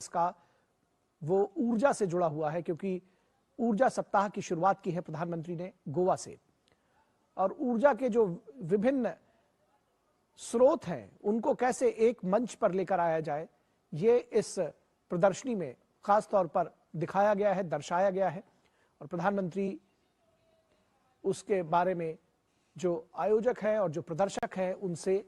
इसका वो ऊर्जा से जुड़ा हुआ है, क्योंकि ऊर्जा सप्ताह की शुरुआत की है प्रधानमंत्री ने गोवा से। और ऊर्जा के जो विभिन्न स्रोत हैं उनको कैसे एक मंच पर लेकर आया जाए, ये इस प्रदर्शनी में खास तौर पर दिखाया गया है, दर्शाया गया है। और प्रधानमंत्री उसके बारे में जो आयोजक हैं और जो प्रदर्शक हैं उनसे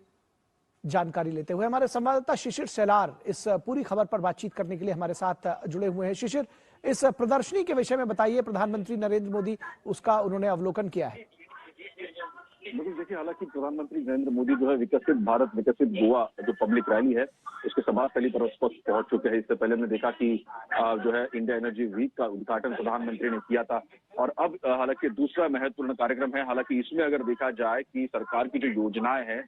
जानकारी लेते हुए हमारे संवाददाता शिशिर शेलार इस पूरी खबर पर बातचीत करने के लिए हमारे साथ जुड़े हुए हैं। शिशिर, इस प्रदर्शनी के विषय में बताइए, प्रधानमंत्री नरेंद्र मोदी उसका उन्होंने अवलोकन किया है। बिल्कुल, देखिए, हालांकि प्रधानमंत्री नरेंद्र मोदी जो है विकसित भारत विकसित गोवा जो पब्लिक रैली है उसके सभा स्थली पर उस वक्त पहुंच चुके हैं। इससे पहले हमने देखा कि जो है इंडिया एनर्जी वीक का उद्घाटन प्रधानमंत्री ने किया था और अब हालांकि दूसरा महत्वपूर्ण कार्यक्रम है। हालांकि इसमें अगर देखा जाए कि सरकार की जो योजनाएं हैं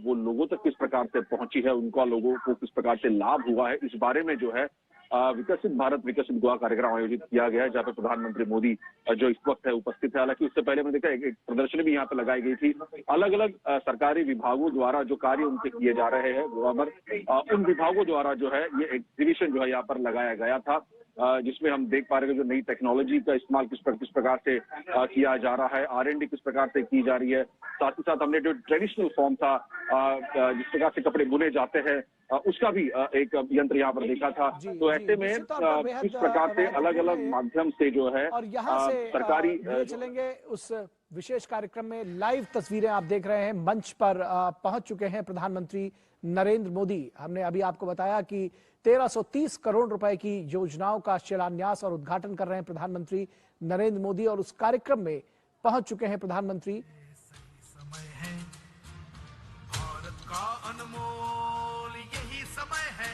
वो लोगों तक किस प्रकार से पहुंची है, उनका लोगों को किस प्रकार से लाभ हुआ है, इस बारे में जो है विकसित भारत विकसित गोवा कार्यक्रम आयोजित किया गया है, जहां पे प्रधानमंत्री मोदी जो इस वक्त है उपस्थित है। हालांकि उससे पहले हमने देखा एक प्रदर्शनी भी यहाँ पे लगाई गई थी। अलग अलग सरकारी विभागों द्वारा जो कार्य उनके किए जा रहे हैं गोवा पर, उन विभागों द्वारा जो है ये एग्जीबिशन जो है यहाँ पर लगाया गया था, जिसमें हम देख पा रहे हैं जो नई टेक्नोलॉजी का इस्तेमाल किस प्रकार से किया जा रहा है, R&D किस प्रकार से की जा रही है। साथ ही साथ हमने जो ट्रेडिशनल फॉर्म था, जिस प्रकार से कपड़े बुने जाते हैं, उसका भी एक यंत्र यहाँ पर देखा था। तो ऐसे में इस प्रकार से अलग अलग माध्यम से जो है और यहाँ से सरकारी चलेंगे उस विशेष कार्यक्रम में। लाइव तस्वीरें आप देख रहे हैं, मंच पर पहुंच चुके हैं प्रधानमंत्री नरेंद्र मोदी। हमने अभी आपको बताया कि 1330 करोड़ रुपए की योजनाओं का शिलान्यास और उद्घाटन कर रहे हैं प्रधानमंत्री नरेंद्र मोदी और उस कार्यक्रम में पहुंच चुके हैं प्रधानमंत्री। समय है भारत का अनमोल, यही समय है,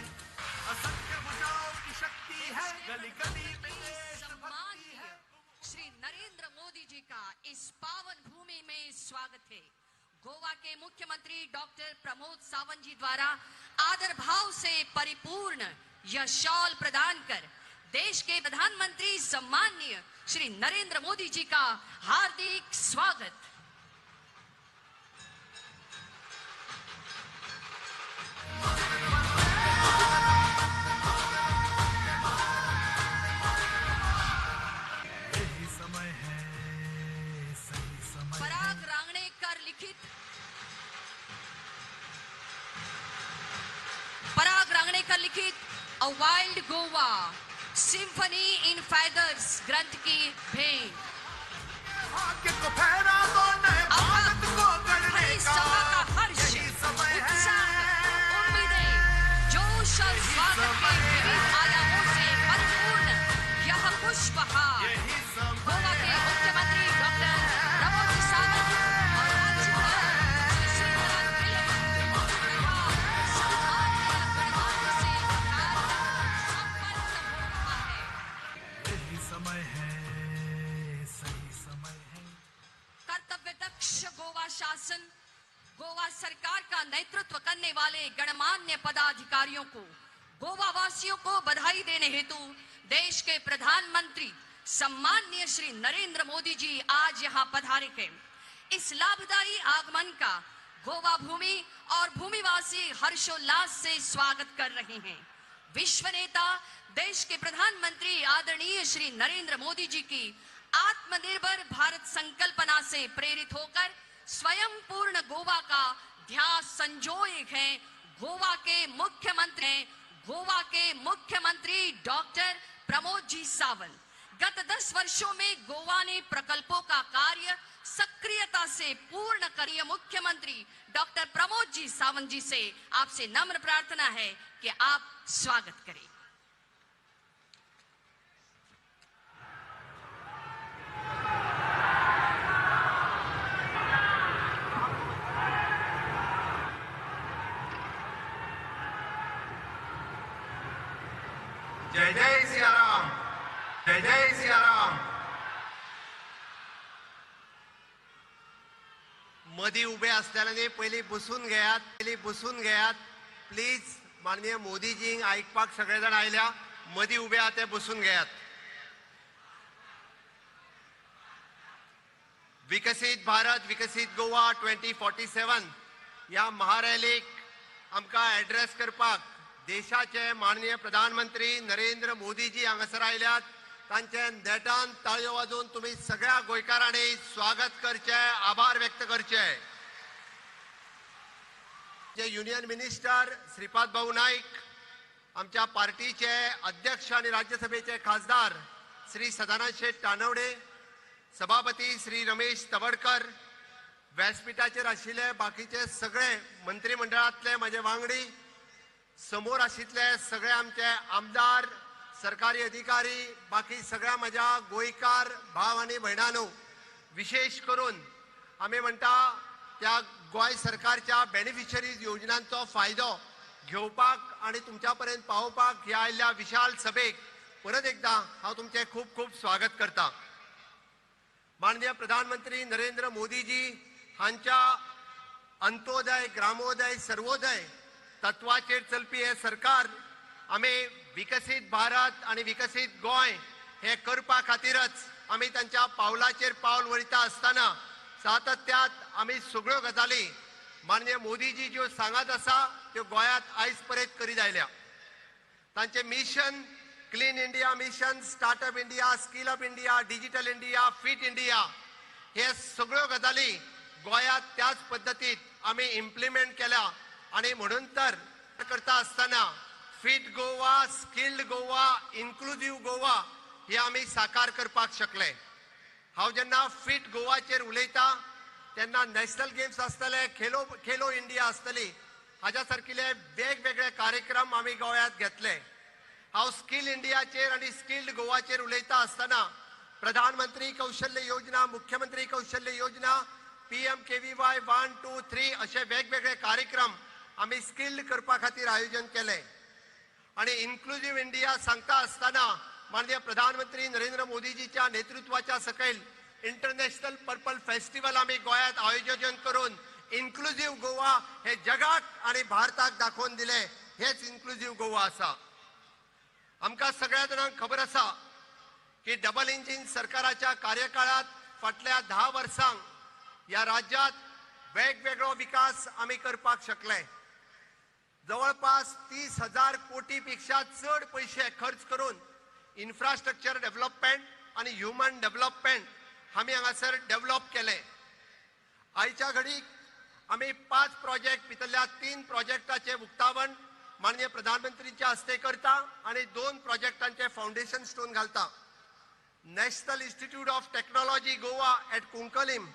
असंख्य भुजाओं की शक्ति है, गली गली में देशभक्ति है। श्री नरेंद्र मोदी जी का इस पावन भूमि में स्वागत है। गोवा के मुख्यमंत्री डॉक्टर प्रमोद सावंत जी द्वारा आदर भाव से परिपूर्ण यह शॉल प्रदान कर देश के प्रधानमंत्री सम्माननीय श्री नरेंद्र मोदी जी का हार्दिक स्वागत। यही समय है, सही समय। पराग रांगणेकर लिखित A Wild Goa Symphony in Feathers ग्रंथ की भेंट। सभा का हर्ष, उत्साह, उम्मीदें, जोश और स्वागत के विविध आयामों से परिपूर्ण यह पुष्पहार गोवा के मुख्यमंत्री डॉक्टर प्रमोद सावंत और राज्यपाल श्री समय है, सही समय है। कर्तव्य दक्ष गोवा शासन, गोवा सरकार का नेतृत्व करने वाले गणमान्य पदाधिकारियों को, गोवा वासियों को बधाई देने हेतु देश के प्रधानमंत्री सम्माननीय श्री नरेंद्र मोदी जी आज यहाँ पधारे हैं। इस लाभदायी आगमन का गोवा भूमि और भूमिवासी हर्षोल्लास से स्वागत कर रहे हैं। विश्व नेता देश के प्रधानमंत्री आदरणीय श्री नरेंद्र मोदी जी की आत्मनिर्भर भारत संकल्पना से प्रेरित होकर स्वयं पूर्ण गोवा का ध्यान संजोए हैं गोवा के मुख्यमंत्री डॉक्टर प्रमोद जी सावंत। गत 10 वर्षों में गोवा ने प्रकल्पों का कार्य सक्रियता से पूर्ण करिए। मुख्यमंत्री डॉक्टर प्रमोद जी सावंत जी से आपसे नम्र प्रार्थना है कि आप स्वागत करें। जय जय सियाराम, जय जय सियाराम। मदी उभे असल्याने पयलीं बसून घेयात, पयलीं बसून घेयात प्लीज। माननीय मोदीजींक आयकपाक सगळे जाण आयल्या, मदी उभे आहा ते बसून घेयात। विकसीत भारत विकसीत गोवा 2047 ह्या महारॅलीक आमकां एड्रेस करपाक देशाचे माननीय प्रधानमंत्री नरेंद्र मोदीजी हांगासर आयल्यात. तांचे नेटान ताळयो वाजोवन तुमी सगळ्या गोंयकारांनी स्वागत करचे, आभार व्यक्त करचे. जे युनियन मिनिस्टर श्रीपाद भाऊ नाईक, आमच्या पार्टीचे अध्यक्ष आणि राज्यसभेचे खासदार श्री सदानंद शेट तानवडे, सभापती श्री रमेश तवडकर, व्यासपीठाचेर आशिल्ले बाकीचे सगळे मंत्रिमंडळांतले म्हजे वांगडी, समोर आशिल्ले सगळे आमचे आमदार, सरकारी अधिकारी, बाकी सगळ्या म्हज्या गोंयकार भाव आनी भयणांनो, विशेष करून आमी म्हणटा त्या गोंय सरकारच्या बेनिफिशरीज योजनांचो फायदो घेवपाक आनी तुमच्या पर्यंत पावोवपाक ह्या आयिल्ल्या विशाल सभेक परत एकदा हांव तुमचें खूब खूब स्वागत करता. माननीय प्रधानमंत्री नरेंद्र मोदीजी हांच्या अंत्योदय, ग्रामोदय, सर्वोदय तत्वाचेर चलपी हे सरकार आमी विकसीत भारत आनी विकसीत गोंय हे करपा खातीरच आमी तांच्या पावलाचेर पावल वयता आसतना सातत्यात आमी सगळ्यो गजाली माननीय मोदीजी ज्यो सांगत आसा त्यो गोंयांत आयज पर्यंत करीत आयल्या. तांचे mission clean India mission, startup India, skill up India, digital India, fit India हे सगळ्यो गजाली गोंयांत त्याच पद्दतीत आमी इम्प्लिमेंट केल्या आनी म्हणून तर करता आसतना fit Goa, skilled Goa, inclusive Goa हे आमी साकार करपाक शकले. हांव जेन्ना फिट गोवाचेर उलयता तेन्ना नॅशनल गेम्स आसतले, खेलो खेलो इंडिया आसतली, हाज्या सारकिले वेगवेगळे कार्यक्रम आमी गोंयांत घेतले. हांव स्कील इंडियाचेर आनी स्किल्ड गोवाचेर उलयता आसतना प्रधानमंत्री कौशल्य योजना, मुख्यमंत्री कौशल्य योजना, PMKVY 1, 2, 3 असे वेगवेगळे कार्यक्रम आमी स्किल्ड करपा खातीर आयोजन केले. आनी इन्क्लुझीव इंडिया सांगता आसतना माननीय प्रधानमंत्री नरेंद्र मोदीजीच्या नेतृत्वाच्या सकयल इंटरनॅशनल पर्पल फेस्टिवल आमी गोंयांत आयोजन करून इन्क्लुझीव गोवा हे जगाक आनी भारताक दाखोवन दिले. हेच इन्क्लुझीव गोवा आसा. आमकां सगळ्या जाणांक खबर आसा की डबल इंजीन सरकाराच्या कार्यकाळात फाटल्या 10 वर्सांक ह्या राज्यात वेगवेगळो विकास आमी करपाक शकले. जवळपास 30,000 कोटी पेक्षा चड पयशे खर्च करून इन्फ्रास्ट्रक्चर डेव्हलपमेंट आनी ह्युमन डेव्हलपमेंट आमी हांगासर डेव्हलप केले. आयच्या घडीक आमी 5 प्रोजेक्ट भितरल्या 3 प्रोजेक्टाचे उक्तावण माननीय प्रधानमंत्रीच्या हस्ते करता आनी 2 प्रोजेक्टांचे फावंडेशन स्टोन घालता. National Institute of Technology Goa at Cuncolim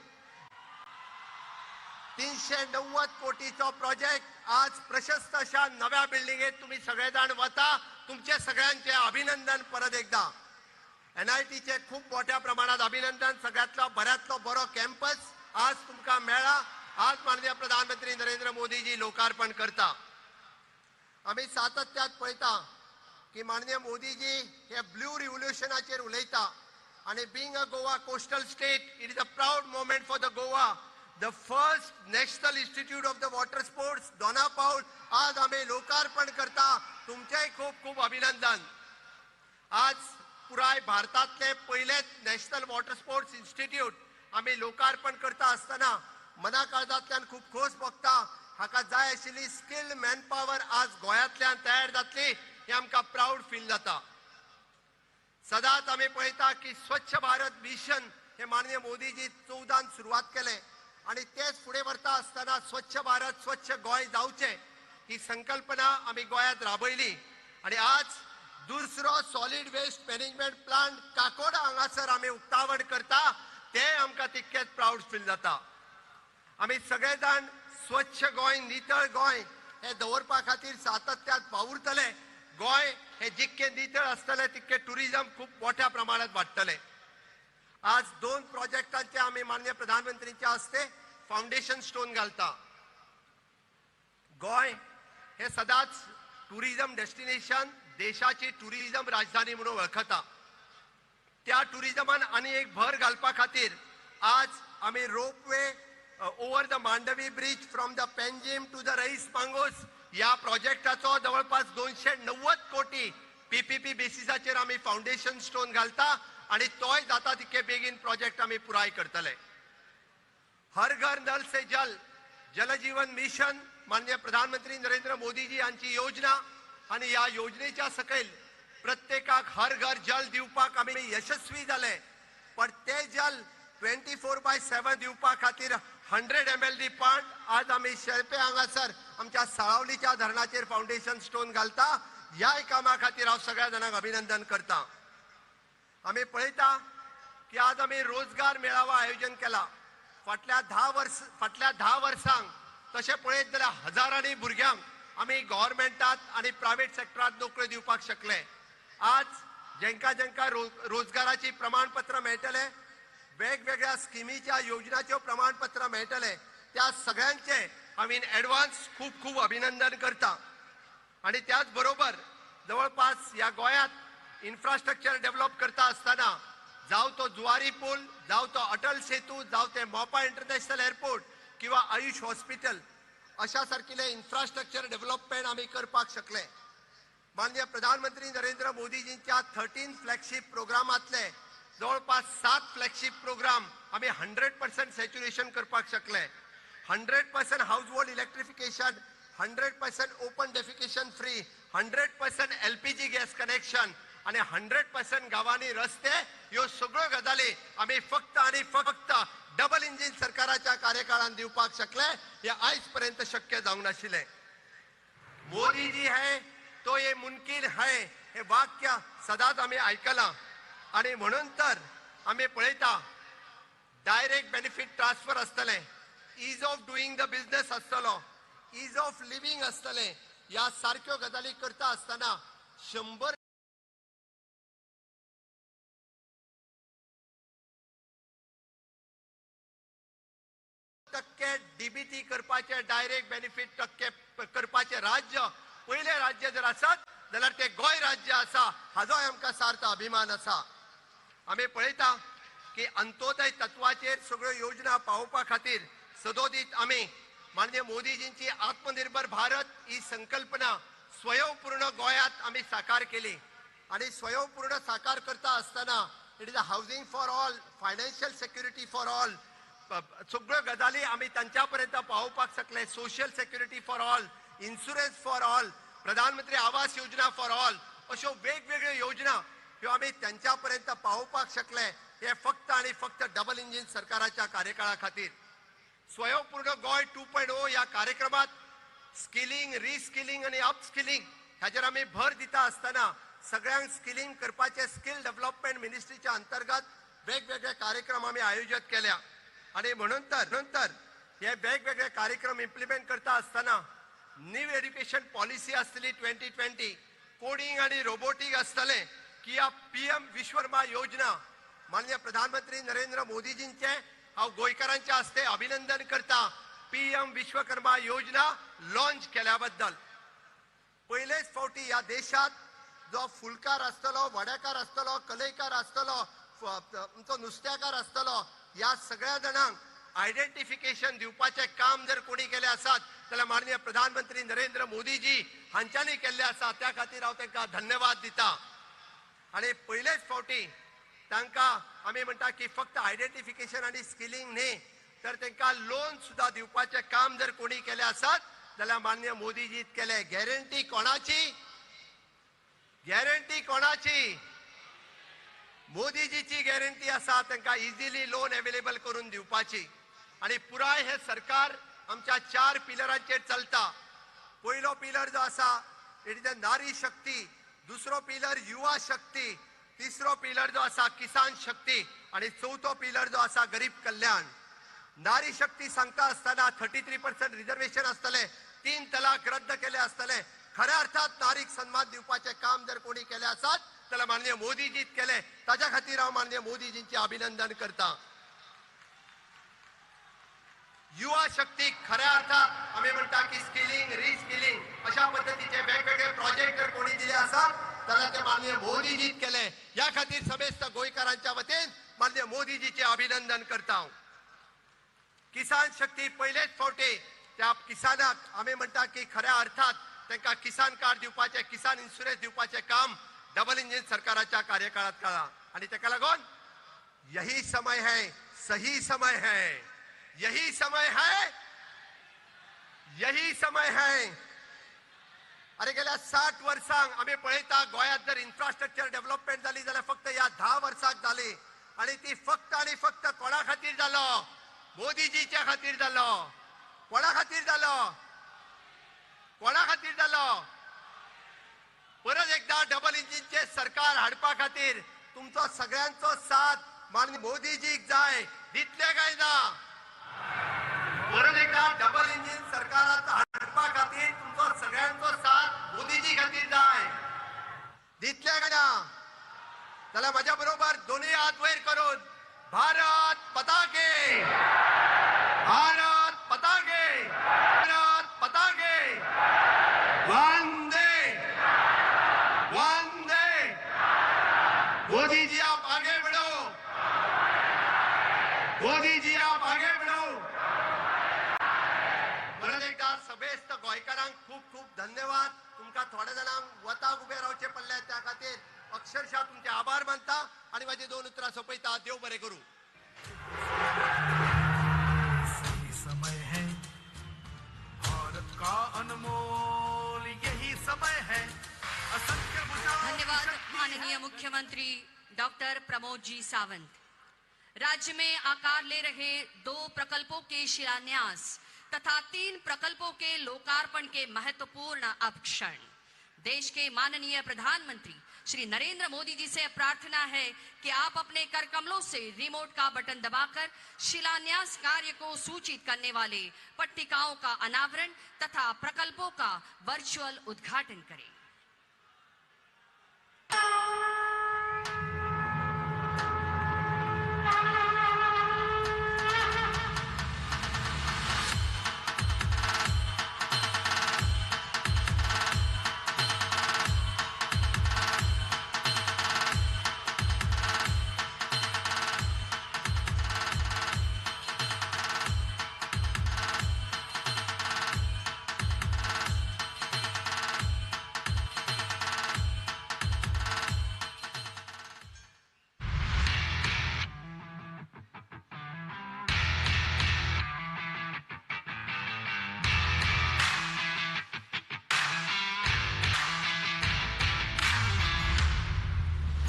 390 कोटीचो प्रोजेक्ट आज प्रशस्त अशा नव्या बिल्डिंगेत तुम्ही सगळे जाण वता. तुमचे सगळ्यांचे अभिनंदन परत एकदा. NITचे खूप मोठ्या प्रमाणात अभिनंदन. सगळ्यांतलो बऱ्यांतलो बरो कॅम्पस आज तुमकां मेळ्ळा. आज माननीय प्रधानमंत्री नरेंद्र मोदीजी लोकार्पण करता. आमी सातत्यात पळयता की माननीय मोदीजी हे ब्लू रिव्होल्युशनाचेर उलयता आनी being a Goa coastal state it is a proud moment for the Goa. The first National Institute of the Water Sports Dona Paula आज आमी लोकार्पण करता. तुमचेय खूब खूब अभिनंदन. आज पुराय भारतांतले पयलेच नॅशनल वॉटर स्पोर्ट्स इन्स्टिट्यूट आमी लोकार्पण करता आसतना मना काळजांतल्यान खूब खोस भोगता. हाका जाय आशिल्ली स्किल्ड मॅनपावर आज गोंयांतल्यान तयार जातली हें आमकां प्रावड फील जाता. सदांच आमी पळयता की स्वच्छ भारत मिशन हे माननीय मोदीजी 14 सुरवात केले आनी तेच फुडें व्हरता आसतना स्वच्छ भारत स्वच्छ गोंय जावचें ही संकल्पना आमी गोंयांत राबयली आनी आज दुसरो solid waste management plant Kakoda हांगासर आमी उक्तावण करता ते आमकां तितकेच प्रावड फील जाता. आमी सगळे जाण स्वच्छ गोंय, नितळ गोंय हे दवरपा खातीर सातत्यात वावुरतले. गोंय हे जितके नितळ आसतले तितके टुरिझम खूब मोठ्या प्रमाणात वाडटले. आज 2 प्रोजेक्टांचे आमी माननीय प्रधानमंत्रींच्या हस्ते फावंडेशन स्टोन घालता. गोंय हे सदांच टुरिझम डेस्टिनेशन, देशाची टुरिझम राजधानी म्हणून वळखता. त्या टुरिझमान आनी एक भर घालपा खातीर आज आमी ropeway over the Mandovi bridge from the Panjim to the Reis Magos ह्या प्रोजेक्टाचो जवळपास 290 कोटी PPP बेसिसाचेर आमी फावंडेशन स्टोन घालता आनी तोय जाता तितके बेगीन प्रोजेक्ट आमी पुराय करतले. हर घर नल से जल, जलजीवन मिशन माननीय प्रधानमंत्री नरेंद्र मोदीजी हांची योजना आनी ह्या योजनेच्या सकयल प्रत्येकाक हर घर जल दिवपाक आमी यशस्वी जाले. पण ते जल 24/7 दिवपा खातीर 100 MLD plant आज आमी शेळपे हांगासर आमच्या साळावलीच्या धरणाचेर फावंडेशन स्टोन घालता. ह्याय कामा खातीर हांव सगळ्या जाणांक अभिनंदन करता. आमी पळयता की आज आमी रोजगार मेळावा आयोजन केला. फाटल्या 10 वर्सांक तशें पळयत जाल्यार हजारांनी भुरग्यांक आमी गव्हर्मेंटात आनी प्रायव्हेट सेक्टरांत नोकऱ्यो दिवपाक शकले. आज जेंका जेंका रोजगाराची प्रमाणपत्र मेळटले, वेगवेगळ्या स्किमीच्या योजनाच्यो प्रमाणपत्र मेळटले, त्या सगळ्यांचे हांव इन एडवान्स खूब खूब अभिनंदन करता. आनी त्याच बरोबर जवळपास ह्या गोंयांत इन्फ्रास्ट्रक्चर डेव्हलप करता आसतना जावं तो जुवारी पूल, जावं तो अटल सेतू, जावं ते मोपा इंटरनॅशनल एअरपोर्ट किंवा आयुष हॉस्पिटल अशा सारकिले इन्फ्रास्ट्रक्चर डेव्हलपमेंट आमी करपाक शकले. माननीय प्रधानमंत्री नरेंद्र मोदीजींच्या 13 फ्लॅगशीप प्रोग्रामांतले जवळपास 7 फ्लॅगशीप प्रोग्राम आमी 100% सॅच्युरेशन करपाक शकले. 100% household electrification, 100% open defecation free, 100% LPG gas connection आनी 100% गांवांनी रस्ते, ह्यो सगळ्यो गजाली आमी फक्त आनी फक्त डबल इंजीन सरकाराच्या कार्यकाळान दिवपाक शकले. हे आयज पर्यंत शक्य जावंक नाशिल्लें. मोदीजी है तो ये मुमकिन है हे वाक्य सदांच आमी आयकलां आनी म्हणून तर आमी पळयता डायरेक्ट बेनिफीट ट्रान्सफर आसतलें, ease of doing the business आसतलो, is of living आसतलें. ह्या सारक्यो गजाली करता आसतना 100% डीबीटी करपाचे, डायरेक्ट बेनिफीट टक्के करपाचे राज्य पयलें राज्य जर आसत जाल्यार ते गोंय राज्य आसा, हाजोय आमकां सार्थ अभिमान आसा. आमी पळयता की अंत्योदय तत्वाचेर सगळ्यो योजना पावोवपा खातीर सदोदीत आमी माननीय मोदीजींची आत्मनिर्भर भारत ही संकल्पना स्वयंपूर्ण गोंयांत आमी साकार केली. आनी स्वयंपूर्ण साकार करता आसतना it is a housing for all, financial security for all, सगळ्यो गजाली आमी तांच्या पर्यंत पावोवपाक शकले. Social security for all, insurance for all, Pradhan Mantri Awas Yojana for all, अश्यो वेगवेगळ्यो योजना ह्यो आमी तांच्या पर्यंत पावोवपाक शकले. हे फक्त आनी फक्त डबल इंजीन सरकाराच्या कार्यकाळा खातीर. स्वयंपूर्ण गोंय 2.0 ह्या कार्यक्रमात स्किलिंग, रिस्किलिंग आनी अपस्किलिंग हाचेर आमी भर दिता आसतना सगळ्यांक स्किलिंग करपाचे स्किल डेव्हलपमेंट मिनिस्ट्रीच्या अंतर्गत वेगवेगळे कार्यक्रम आमी आयोजीत केल्या. आनी म्हणून तर हे वेगवेगळे कार्यक्रम इम्प्लिमेंट करता आसतना न्यू एड्युकेशन पॉलिसी आसतली 2020, कोडिंग आनी रोबोटीक आसतलें की ह्या PM Vishwakarma योजना माननीय प्रधानमंत्री नरेंद्र मोदीजींचे हांव गोंयकारांच्या हस्ते अभिनंदन करता. PM Vishwakarma योजना लॉन्च केल्या बद्दल पयलेच फावटी ह्या देशांत जो फुलकार आसतलो, वड्याकार आसतलो, कलयकार आसतलो, तुमचो नुस्त्याकार आसतलो, ह्या सगळ्या जाणांक आयडेंटिफिकेशन दिवपाचें काम जर कोणी केलें आसत जाल्यार माननीय प्रधानमंत्री नरेंद्र मोदीजी हांच्यांनी केल्लें आसा. त्या खातीर हांव तांकां धन्यवाद दिता. आनी पयलेच फावटी तांकां आमी म्हणटा की फक्त आयडेंटिफिकेशन आनी स्किलिंग न्ही तर तांकां लोन सुद्दां दिवपाचें काम जर कोणी केलें आसत जाल्यार माननीय मोदीजीत केलें. गॅरंटी कोणाची? गॅरंटी कोणाची? मोदीजीची गॅरंटी आसा तांकां इझिली लोन अवेलेबल करून दिवपाची. आनी पुराय हे सरकार आमच्या 4 पिलरांचेर चलता. पयलो पिलर जो आसा it is a नारी शक्ती, दुसरो पिलर युवा शक्ती, तिसरो पिलर जो आसा किसान शक्ती आनी चवथो पिलर जो आसा गरीब कल्याण. नारी शक्ती सांगता आसतना 33% रिजर्वेशन आसतलें, 3 तलाक रद्द केले आसतले. खऱ्या अर्थात नारीक सन्मान दिवपाचें काम जर कोणी केलें आसत जाल्यार माननीय मोदीजीत केलें. ताच्या खातीर हांव माननीय मोदीजींचें अभिनंदन करता. युवा शक्ती खऱ्या अर्थात आमी म्हणटा की स्किलिंग, रिस्किलिंग अशा पद्दतीचे वेगवेगळे प्रोजेक्ट जर कोणी दिले आसत जाल्यार ते माननीय मोदीजीत केले. ह्या खातीर समेस्त गोंयकारांच्या वतीन माननीय मोदीजीचें अभिनंदन करता हांव. किसान शक्ती पयलेच फावटी त्या किसानाक आमी म्हणटा की खऱ्या अर्थात तांकां किसान कार्ड दिवपाचें, किसान इन्शुरन्स दिवपाचें काम डबल इंजीन सरकाराच्या कार्यकाळात केलां. आनी ताका लागून यही समय है, सही समय है, यही समय है, यही समय है. अरे गेल्या 60 वर्सांक आमी पळयता गोंयांत जर इन्फ्रास्ट्रक्चर डेव्हलपमेंट जाली जाल्यार फक्त ह्या 10 वर्सांक जाली आनी ती फक्त आनी फक्त कोणा खातीर जालो? मोदीजीच्या खातीर जालो. कोणा खातीर जालो? कोणा खातीर जालो? परत एकदा डबल इंजिनचे सरकार हाडपा खातीर तुमचो सगळ्यांचो साथ माननीय मोदीजीक जाय. दितले काय ना? परत एकदा डबल इंजिन सरकारात हाडपा खातीर तुमचो सगळ्यांचो साथ मोदीजी खातीर जाय. दितले काय ना? जाल्यार म्हज्या बरोबर दोनूय हात वयर करून भारत पताके, भारत पताके, भारत पताके, वंदे वंदे. मोदी जी आप आगे बढ़ो, मोदी जी आप आगे बढ़ो. परत एकदा सभेस्त गोंयकारांक खूब खूब धन्यवाद. तुमकां थोड्या जाणांक वताक उबे रावचे पडले त्या खातीर अक्षरशः तुमचे आभार मानता आणि माझे 2 उतरां सोंपयता. देव बरें करूं. सही समय है भारत का अनमोल, यही समय है. असंख्य धन्यवाद माननीय मुख्यमंत्री डॉक्टर प्रमोद जी सावंत. राज्य में आकार ले रहे 2 प्रकल्पों के शिलान्यास तथा 3 प्रकल्पों के लोकार्पण के महत्वपूर्ण अब क्षण। देश के माननीय प्रधानमंत्री श्री नरेंद्र मोदी जी से प्रार्थना है कि आप अपने कर कमलों से रिमोट का बटन दबाकर शिलान्यास कार्य को सूचित करने वाले पट्टिकाओं का अनावरण तथा प्रकल्पों का वर्चुअल उद्घाटन करें।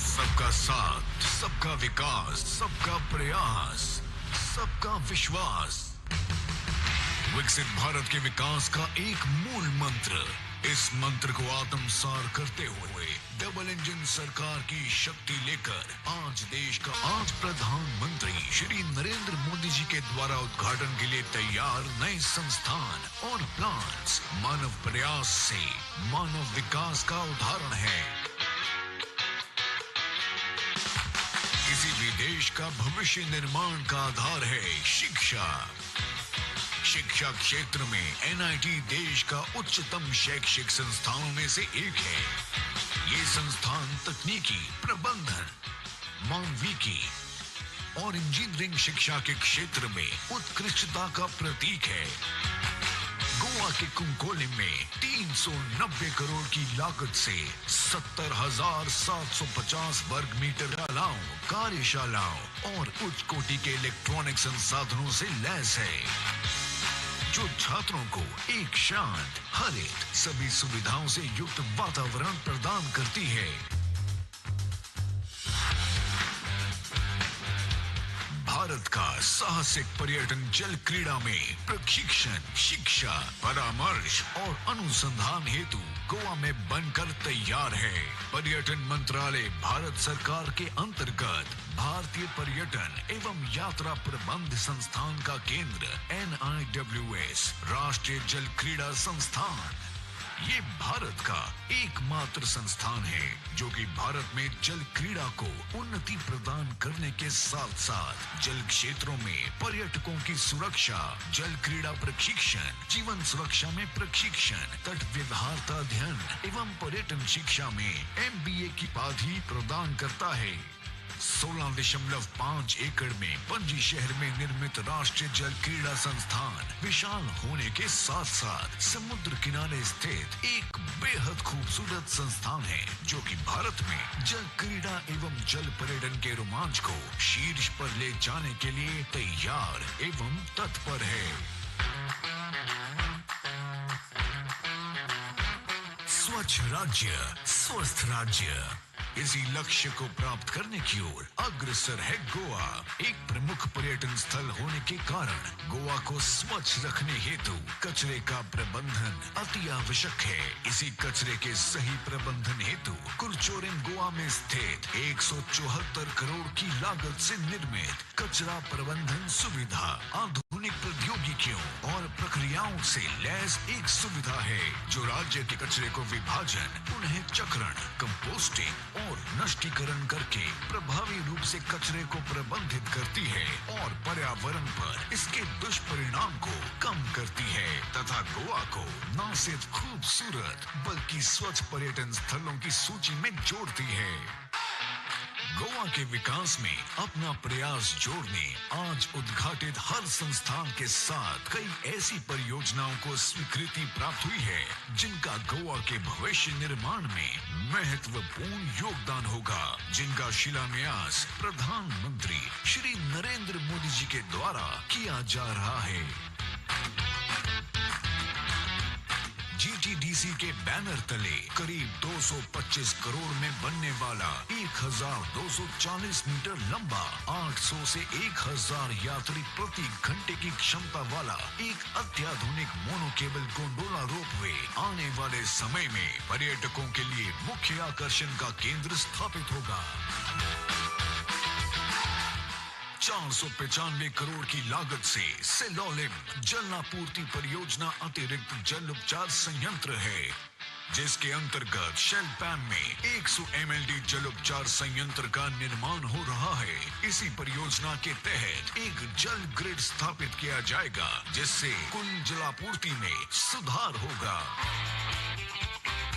सबका साथ, सबका विकास, सबका प्रयास, सबका विश्वास। विकसित भारत के विकास का एक मूल मंत्र। इस मंत्र को आत्मसात करते हुए डबल इंजन सरकार की शक्ति लेकर आज देश का आज प्रधानमंत्री श्री नरेंद्र मोदी जी के द्वारा उद्घाटन के लिए तैयार नए संस्थान और प्लांट्स मानव प्रयास से मानव विकास का उदाहरण है। किसी भी देश का भविष्य निर्माण का आधार है शिक्षा। शिक्षा क्षेत्र में एनआईटी देश का उच्चतम शैक्षिक संस्थानों में से एक है। ये संस्थान तकनीकी, प्रबंधन, मानविकी और इंजीनियरिंग शिक्षा के क्षेत्र में उत्कृष्टता का प्रतीक है। गोवा के कुंकोली में 390 करोड़ की लागत से 70,750 वर्ग मीटर शालाओं, कार्यशालाओं और उच्च कोटि के इलेक्ट्रॉनिक संसाधनों से लैस है, जो छात्रों को एक शांत, हरित, सभी सुविधाओं से युक्त वातावरण प्रदान करती है। भारत का साहसिक पर्यटन जल क्रीड़ा में प्रशिक्षण, शिक्षा, परामर्श और अनुसंधान हेतु गोवा में बनकर तैयार है। पर्यटन मंत्रालय भारत सरकार के अंतर्गत भारतीय पर्यटन एवं यात्रा प्रबंध संस्थान का केंद्र NIWS राष्ट्रीय जल क्रीड़ा संस्थान ये भारत का एकमात्र संस्थान है जो कि भारत में जल क्रीड़ा को उन्नति प्रदान करने के साथ साथ जल क्षेत्रों में पर्यटकों की सुरक्षा, जल क्रीड़ा प्रशिक्षण, जीवन सुरक्षा में प्रशिक्षण, तट व्यवहारता अध्ययन एवं पर्यटन शिक्षा में MBA की उपाधि प्रदान करता है। 16.5 एकड़ में पणजी शहर में निर्मित राष्ट्रीय जल क्रीड़ा संस्थान विशाल होने के साथ साथ समुद्र किनारे स्थित एक बेहद खूबसूरत संस्थान है जो कि भारत में जल क्रीड़ा एवं जल पर्यटन के रोमांच को शीर्ष पर ले जाने के लिए तैयार एवं तत्पर है। स्वच्छ राज्य, स्वस्थ राज्य, इसी लक्ष्य को प्राप्त करने की ओर अग्रसर है गोवा। एक प्रमुख पर्यटन स्थल होने के कारण गोवा को स्वच्छ रखने हेतु कचरे का प्रबंधन अति आवश्यक है। इसी कचरे के सही प्रबंधन हेतु कुरचोरिम गोवा में स्थित 174 करोड़ की लागत से निर्मित कचरा प्रबंधन सुविधा आधुनिक प्रौद्योगिकियों और प्रक्रियाओं से लैस एक सुविधा है, जो राज्य के कचरे को विभाजन, पुनः चक्रण, कंपोस्टिंग और नष्टीकरण करके प्रभावी रूप से कचरे को प्रबंधित करती है और पर्यावरण पर इसके दुष्परिणाम को कम करती है तथा गोवा को न सिर्फ खूबसूरत बल्कि स्वच्छ पर्यटन स्थलों की सूची में जोड़ती है। गोवा के विकास में अपना प्रयास जोड़ने आज उद्घाटित हर संस्थान के साथ कई ऐसी परियोजनाओं को स्वीकृति प्राप्त हुई है, जिनका गोवा के भविष्य निर्माण में महत्वपूर्ण योगदान होगा, जिनका शिलान्यास प्रधानमंत्री श्री नरेंद्र मोदी जी के द्वारा किया जा रहा है। जीटीडीसी के बैनर तले करीब 225 करोड़ में बनने वाला 1240 मीटर लंबा 800 से 1000 यात्री प्रति घंटे की क्षमता वाला एक अत्याधुनिक मोनोकेबल गोंडोला रोपवे आने वाले समय में पर्यटकों के लिए मुख्य आकर्षण का केंद्र स्थापित होगा। 495 करोड़ की लागत से सेलोलिम जल आपूर्ति परियोजना अतिरिक्त जल उपचार संयंत्र है, जिसके अंतर्गत शेलपैम में 100 MLD जल उपचार संयंत्र का निर्माण हो रहा है। इसी परियोजना के तहत एक जल ग्रिड स्थापित किया जाएगा, जिससे कुल जलापूर्ति में सुधार होगा।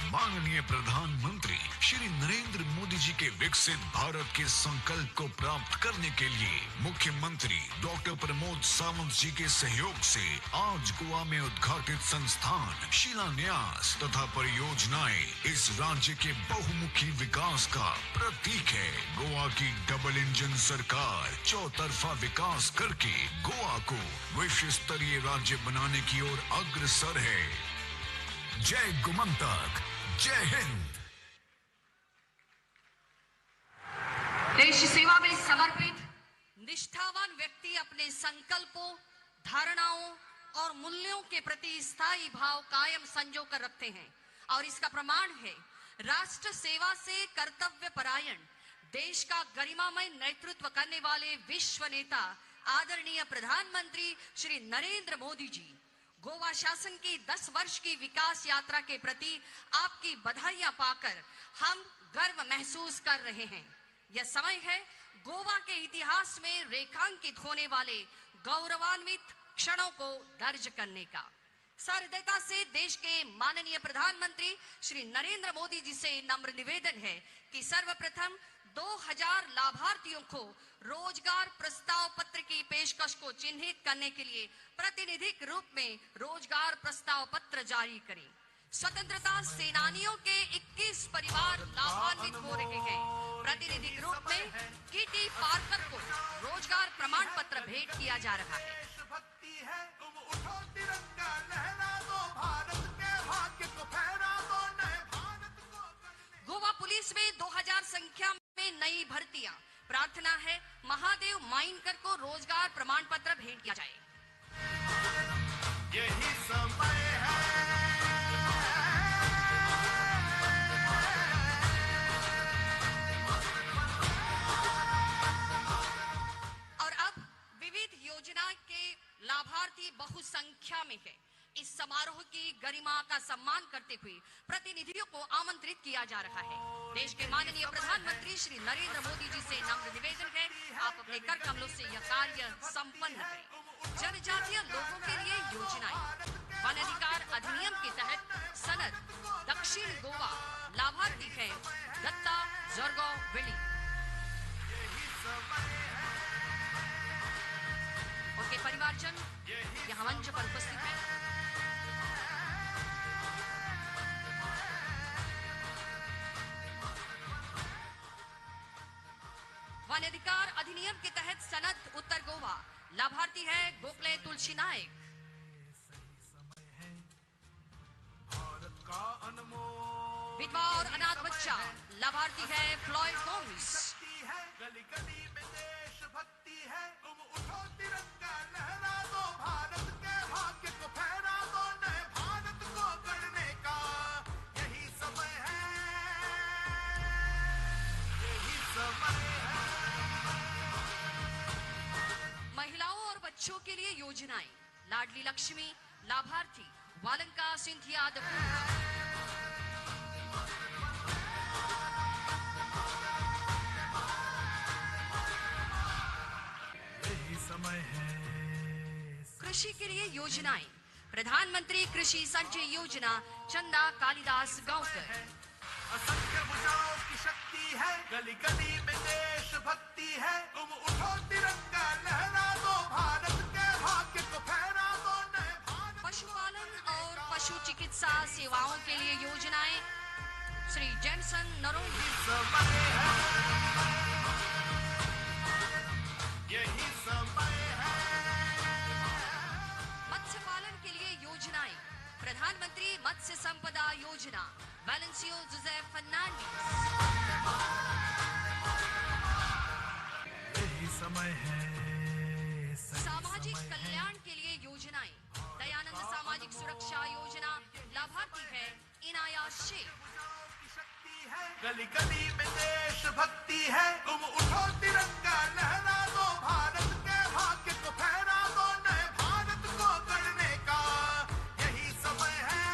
माननीय प्रधानमंत्री श्री नरेंद्र मोदी जी के विकसित भारत के संकल्प को प्राप्त करने के लिए मुख्यमंत्री डॉक्टर प्रमोद सावंत जी के सहयोग से आज गोवा में उद्घाटित संस्थान, शिलान्यास तथा परियोजनाएं इस राज्य के बहुमुखी विकास का प्रतीक है। गोवा की डबल इंजन सरकार चौतरफा विकास करके गोवा को विश्व स्तरीय राज्य बनाने की ओर अग्रसर है। जय गोमंतक, जय हिंद। देश सेवा में समर्पित निष्ठावान व्यक्ति अपने संकल्पों, धारणाओं और मूल्यों के प्रति स्थायी भाव कायम संजो कर रखते हैं और इसका प्रमाण है राष्ट्र सेवा से कर्तव्य परायण देश का गरिमामय नेतृत्व करने वाले विश्व नेता आदरणीय प्रधानमंत्री श्री नरेंद्र मोदी जी। गोवा शासन की 10 वर्ष की विकास यात्रा के प्रति आपकी बधाइयां पाकर हम गर्व महसूस कर रहे हैं। यह समय है गोवा के इतिहास में रेखांकित होने वाले गौरवान्वित क्षणों को दर्ज करने का। सहृदयता से देश के माननीय प्रधानमंत्री श्री नरेंद्र मोदी जी से नम्र निवेदन है कि सर्वप्रथम 2000 लाभार्थियों को रोजगार प्रस्ताव पत्र की पेशकश को चिन्हित करने के लिए प्रतिनिधिक रूप में रोजगार प्रस्ताव पत्र जारी करें। स्वतंत्रता सेनानियों के 21 परिवार लाभान्वित हो रहे हैं। प्रतिनिधिक रूप में किटी पार्कर को रोजगार प्रमाण पत्र भेंट किया जा रहा है। गोवा पुलिस में 2000 संख्या में नई भर्तियां। प्रार्थना है महादेव माइनकर को रोजगार प्रमाण पत्र भेंट किया जाए। यही समय है। और अब विविध योजना के लाभार्थी बहुसंख्या में है। इस समारोह की गरिमा का सम्मान करते हुए प्रतिनिधियों को आमंत्रित किया जा रहा है। देश के माननीय प्रधानमंत्री श्री नरेंद्र मोदी जी से नम्र निवेदन है, आप अपने कर कमलों से यह कार्य संपन्न करें। जनजातीय लोगों के लिए योजनाएं। वन अधिकार अधिनियम के तहत सनद दक्षिण गोवा लाभार्थी है दत्ता जोर्गो विली। उनके परिवारजन यहाँ मंच पर उपस्थित हैं। वन अधिकार अधिनियम के तहत सनद उत्तर गोवा लाभार्थी है गोखले तुलसी नायक। भारत का अनमोल विधवा और अनाथ बच्चा, लाभार्थी है फ्लॉयड गोम्स। गली गली में देशभक्ति है, तुम उठो तिरंगा लहरा दो, भारत के भाग्य को फहरा दो, नए भारत को गढ़ने का यही समय है, यही समय है। महिलाओं और बच्चों के लिए योजनाएं, लाडली लक्ष्मी, लाभार्थी वालंका सिंधिया दपूरा। यही समय है। कृषि के लिए योजनाएं, प्रधानमंत्री कृषि संचय योजना, चंदा कालिदास गांवकर। असंख्य भुजाओं की शक्ति है, गली गली में देशभक्ति है, तुम उठो तिरंगा लहरा दो, भारत के भाग्य को फहरा दो, नए भारत। पशुपालन और पशु चिकित्सा सेवाओं के लिए योजनाएं, श्री जेमसन नरोन्हा। समय है, यही समय है। मत्स्य पालन के लिए योजनाएं, प्रधानमंत्री मत्स्य संपदा योजना, वैलेंसियो जोसेफ फर्नांडिस। यही समय है। सामाजिक कल्याण के लिए योजनाएं, दयानंद सामाजिक सुरक्षा योजना, लाभार्थी है इनाया शेख। गली गली में देशभक्ति है, तुम उठो तिरंगा लहरा दो, भारत के भाग्य को फहरा दो, नए भारत को गढ़ने का यही समय है,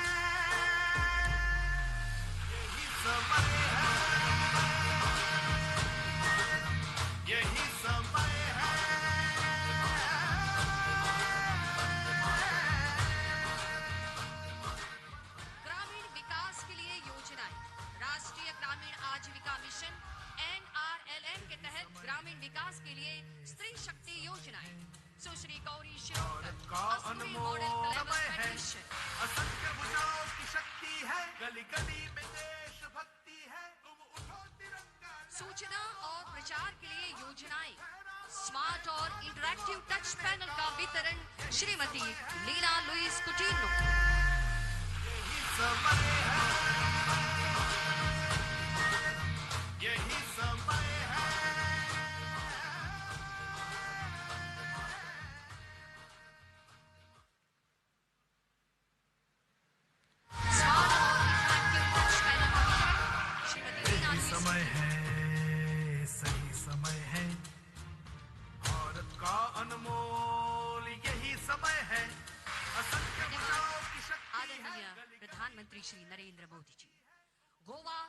यही समय है, यही समय है। ग्रामीण विकास के लिए योजनाएं, राष्ट्रीय ग्रामीण आजीविका मिशन NRLM के तहत ग्रामीण विकास के लिए स्त्री शक्ति योजनाएं, सुश्री गौरी शिरोडकर, का अस्तूरी मॉडल अनमोल क्लेवर समय है, फेडरेशन। असंख्य भुजाओं की शक्ति है, गली गली में देशभक्ति है, तुम उठो तिरंगा। सूचना और प्रचार के लिए योजनाएं, स्मार्ट और इंटरैक्टिव टच पैनल का वितरण, श्रीमती लीना लुइस कुटिनो। यही समय है, यही समय है। स्मार्ट और इंटरैक्टिव टच पैनल का वितरण, श्रीमती लीना यही लुइस समय कुटिनो। है, सही समय है, भारत का अनमोल यही समय है, असंख्य भुजाओं की शक्ति है, आदरणीय प्रधानमंत्री श्री नरेंद्र मोदी जी, गोवा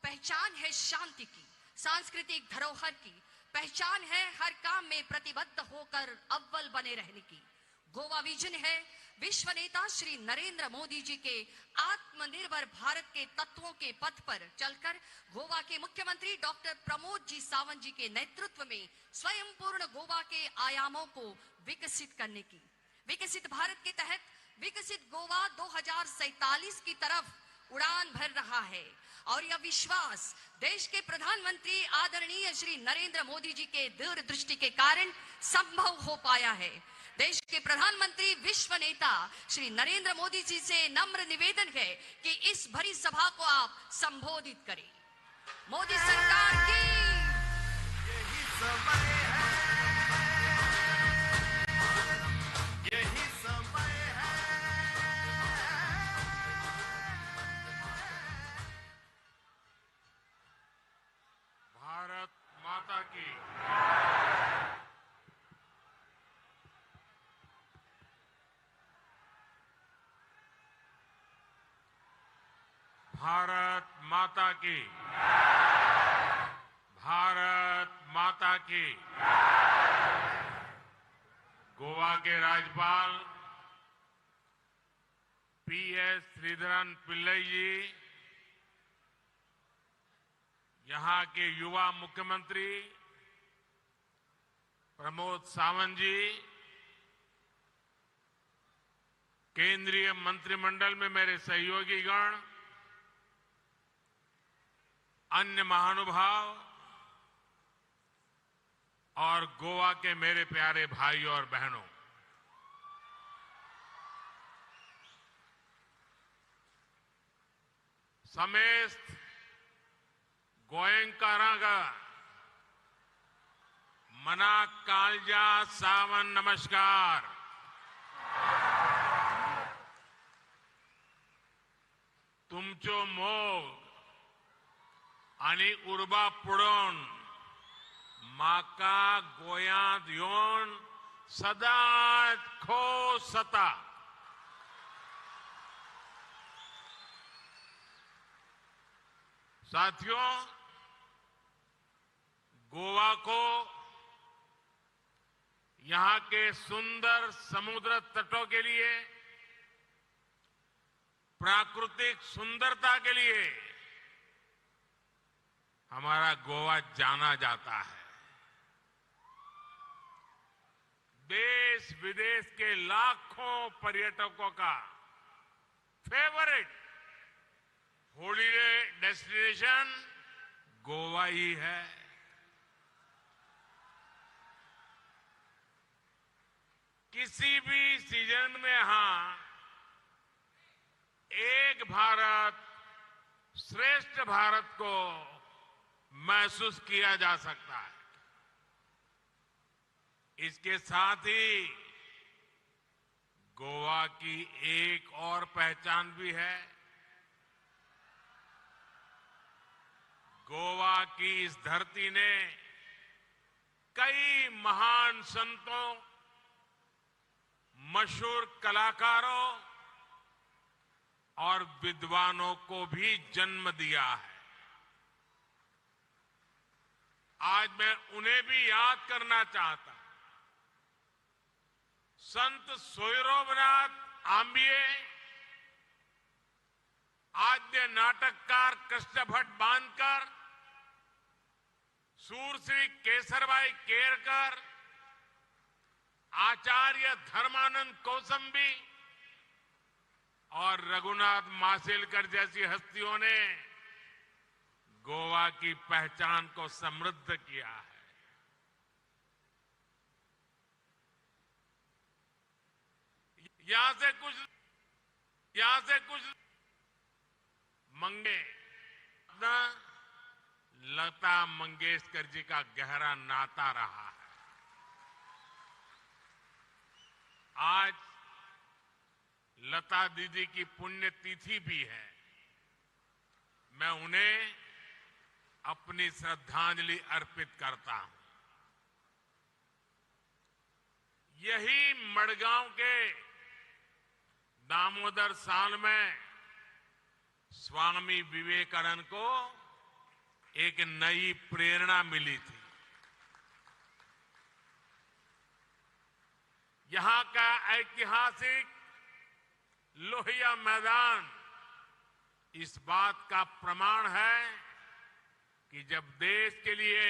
पहचान है शांति की, सांस्कृतिक धरोहर की, पहचान है हर काम में प्रतिबद्ध होकर अव्वल बने रहने की। गोवा विजन है विश्व नेता श्री नरेंद्र मोदी जी के आत्मनिर्भर भारत के तत्वों के पथ पर चलकर गोवा के मुख्यमंत्री डॉक्टर प्रमोद जी सावंत जी के नेतृत्व में स्वयंपूर्ण गोवा के आयामों को विकसित करने की। विकसित भारत के तहत विकसित गोवा 2047 की तरफ उड़ान भर रहा है और यह विश्वास देश के प्रधानमंत्री आदरणीय श्री नरेंद्र मोदी जी के दूरदृष्टि के कारण संभव हो पाया है। देश के प्रधानमंत्री विश्व नेता श्री नरेंद्र मोदी जी से नम्र निवेदन है कि इस भरी सभा को आप संबोधित करें। मोदी सरकार की यही समय है, यही समय है। भारत माता की। भारत माता की। भारत माता की। गोवा के राज्यपाल पीएस श्रीधरन पिल्लई जी, यहां के युवा मुख्यमंत्री प्रमोद सावंत जी, केंद्रीय मंत्रिमंडल में मेरे सहयोगीगण, अन्य महानुभाव और गोवा के मेरे प्यारे भाई और बहनों, समेस्त गोयंकारांक मना कालजा सावन नमस्कार। तुमचो मोग आनी उर्बा पळोवन म्हाका गोंयांत येवन सदांच खोस जाता। साथियों, गोवा को यहाँ के सुंदर समुद्र तटों के लिए, प्राकृतिक सुंदरता के लिए हमारा गोवा जाना जाता है। देश विदेश के लाखों पर्यटकों का फेवरेट हॉलीडे डेस्टिनेशन गोवा ही है। किसी भी सीजन में यहां एक भारत श्रेष्ठ भारत को महसूस किया जा सकता है। इसके साथ ही गोवा की एक और पहचान भी है। गोवा की इस धरती ने कई महान संतों, मशहूर कलाकारों और विद्वानों को भी जन्म दिया है। आज मैं उन्हें भी याद करना चाहता हूं। संत सोयरोबनाथ आंबिये, आद्य नाटककार कृष्ण भट्ट बांदकर, सूरश्री केसरबाई केरकर, आचार्य धर्मानंद कौसंबी और रघुनाथ माशेलकर जैसी हस्तियों ने गोवा की पहचान को समृद्ध किया है। यहां से कुछ मंगे लता मंगेशकर जी का गहरा नाता रहा है। आज लता दीदी की पुण्यतिथि भी है। मैं उन्हें अपनी श्रद्धांजलि अर्पित करता हूं। यही मडगांव के दामोदर साल में स्वामी विवेकानंद को एक नई प्रेरणा मिली थी। यहां का ऐतिहासिक लोहिया मैदान इस बात का प्रमाण है कि जब देश के लिए